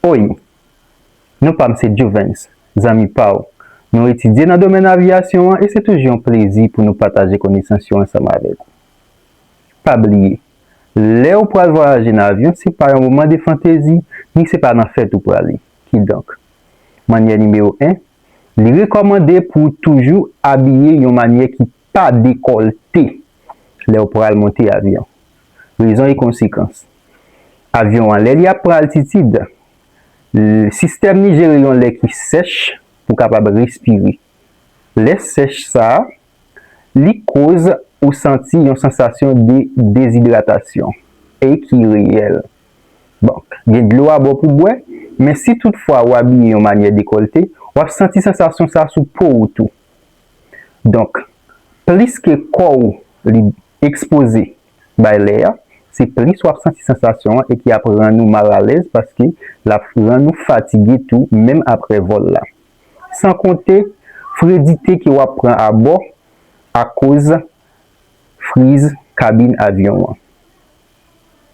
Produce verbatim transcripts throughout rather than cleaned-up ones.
Oy! Non pa m se Jovens, zanmi pa w. Nou etidye nan domèn avyasyon an e se toujou yon plezi pou nou pataje konesans yo ansanm avèk ou. Pa bliye, lè ou pral vwayaje nan avyon, se pa yon moman de fantezi, ni se pa nan fèt ou prale. Kidonk, mannyè nimewo en, li rekòmande pou w toujou abiye yon mannyè ki pa dekòlte lè w pral monte avyon. Rezon e konsekans. Avyon an, lè li ap pran altitid, l-, sistèm li jere yon lè ki sèch pou w kapab respire. Lè sèch sa a, li koz ou santi yon sansasyon de dezidratasyon e ki reyèl. Bon, gen dlo abò pou bwè, men si toutfwa ou abiye yon mannyè dekòlte, w ap santi sansasyon sa sou po ou tou. Donk, plis ke kò w li ekspoze bay lè a, se plis w ap santi sansasyon an e ki ap rann ou malalèz paske l ap rann ou fatige tou menm apre vòl la. San konte fredite ke w ap pran abò akoz friz kabin avyon an.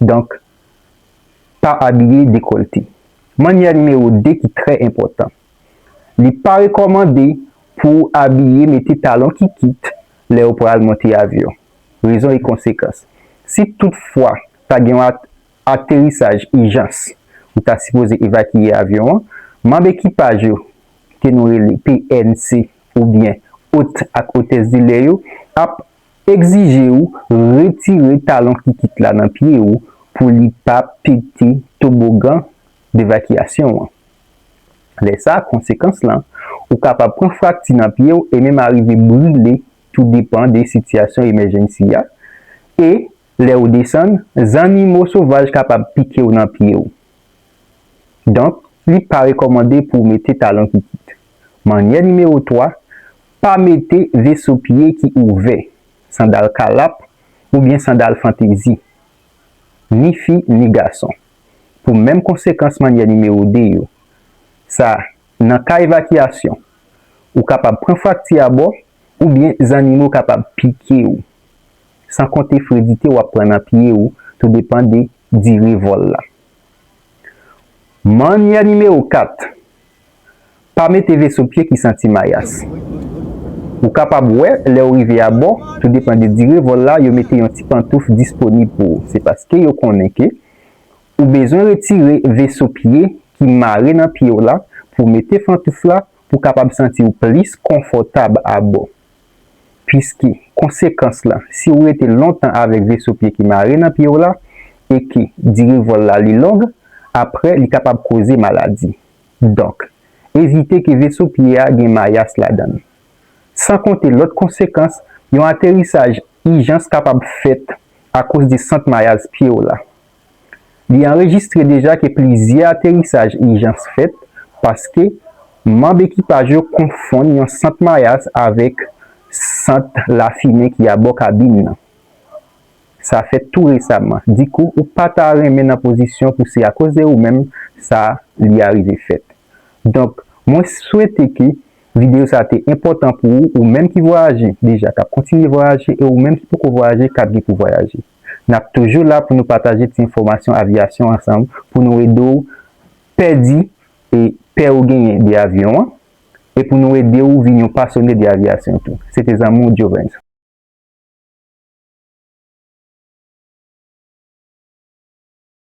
Donk, pa abiye dekòlte. Mannyè nimewo de ki trè enpòtan. Li pa rekòmande pou w abiye mete talon kikit lè w pral monte avyon. Rezon e konsekans. Si toutfwa ta gen yon at-, aterisaj ijans, ou ta sipoze evakye avyon an, manm ekipaj yo, ke nou rele P N C oubyen hôte ak hôtesse de l'air yo, ap egzije w retire talon kikit la nan pye w pou li pa pete tobogan devakyasyon an. Lè sa a, konsekans lan, ou kapab pran frakti nan pye w e menm arive brile, tou depan de sitiyasyon emèjènsi a. E lè w desann, zannimo sovaj kapab pike w nan pye w. Donk, li pa rekòmande pou w mete talon kikit. Mannyè nimewo twa, pa mete veso pye ki ouvè, sandal kalap oubyen sandal fantezi, ni fi ni gason. Pou menm konsekans mannyè nimewo de yo. Sa, nan ka evakyasyon, ou kapab pran frakti abò oubyen zannimo kapab pike w. San konte fredite w ap pran nan pye w, tou depan de dire vòl la. Mannyè nimewo kat, pa mete veso pye ki santi mayas. Ou kapab wè, lè w rive abò, tou depan de dire vòl la, yo mete yon ti pantouf disponib pou ou. Se paske yo konnen ke ou bezwen retire veso pye ki mare nan pye w la pou w mete pantouf la pou w kapab santi w plis konfòtab abò. Piske konsekans lan, si w rete lontan avèk veso pye ki mare nan pye w la e ke dire vòl la li long, apre li kapab koze maladi. Donk, evite ke veso pye a gen mayas ladan l. San konte lòt konsekans, yon aterisaj ijans kapab fèt akoz de sant mayas pye w la. Li anrejistre deja ke plizyè aterisaj ijans fèt paske manm ekipaj yo konfonn yon sant mayas avèk sant lafimen ki abò kabin nan. Sa fèt tou resaman. Dikou, ou pa ta renmen nan pozisyon pou se akoz de ou menm sa li arive fèt. Donk, mwen swete ke videyo sa te enpòtan pou ou, ou menm ki vwayaje deja, k ap kontinye vwayaje, e ou menm ki poko vwayaje, k ap gen pou vwayaje. N ap toujou la pou nou pataje ti enfòmasyon avyasyon ansanm, pou nou ede w pèdi e pè ou genyen de avyon an, e pou nou ede w vin yon pasyone de avyasyon tou. Se te zanmi w Jovens.